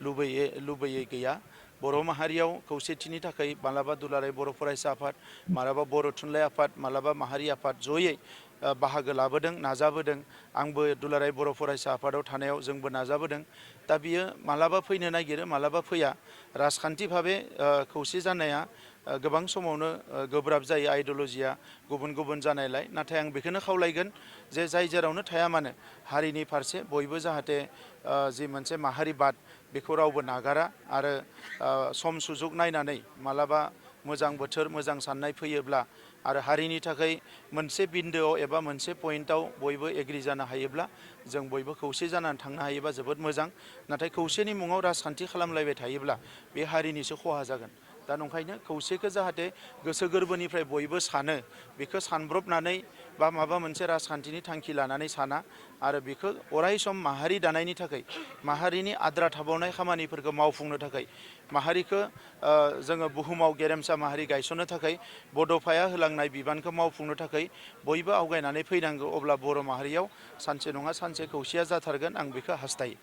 लुबैयै गैया। बर' माहारियाव खौसेथिनि थाखाय मालाबा दुलाराय बर' फरायसा आफाद, मालाबा बर' थुनलाइ आफाद, मालाबा माहारि आफाद जयै बाहागो लाबोदों, नाजाबोदों। आंबो दुलाराय बर' फरायसा आफादाव थानायाव जोंबो नाजाबोदों। दा बियो मालाबा फैनो नागिरो, मालाबा फैया। राजखान्थि भाबे खौसे जानाया गोबां समावनो गोब्राब जायो, आइडिअलजिया गुबुन गुबुन जानायलाय। नाथाय आं बेखौनो खावलायगोन जे जाय जेरावनो थाया मानो हारिनि फारसे बयबो जाहाथे जि मोनसे माहारिबाद बेखौ रावबो नागारा आरो सम सुजुग नायनानै मालाबा मोजां बोथोर, मोजां साननाय फैयोब्ला आरो हारिनि थाखाय मोनसे बिन्दोआव एबा मोनसे पइन्टआव बयबो एग्रि जानो हायोब्ला जों बयबो खौसे जानानै थांनो हायोबा जोबोद मोजां। नाथाय खौसेनि मुङाव राजखान्थि खालामलायबाय थायोब्ला बे हारिनिसो खहा जागोन। दा नंखायनो खौसेखौ जाहाथे गोसो गोरबोनिफ्राय बयबो सानो, बेखौ सानब्रबनानै बा माबा मोनसे राजखान्थिनि थांखि लानानै साना आरो बेखौ अराय सम माहारि दानायनि थाखाय, माहारिनि आद्रा थाबावनाय खामानिफोरखौ मावफुंनो थाखाय, माहारिखौ जोङो बुहुमाव गेरेमसा माहारि गायसननो थाखाय बड'फाया होलांनाय बिबानखौ मावफुंनो थाखाय बयबो आवगायनानै फैनांगौ। अब्ला बर' माहारियाव सानसे नङा सानसे खौसेया जाथारगोन, आं बेखौ हास्थायो।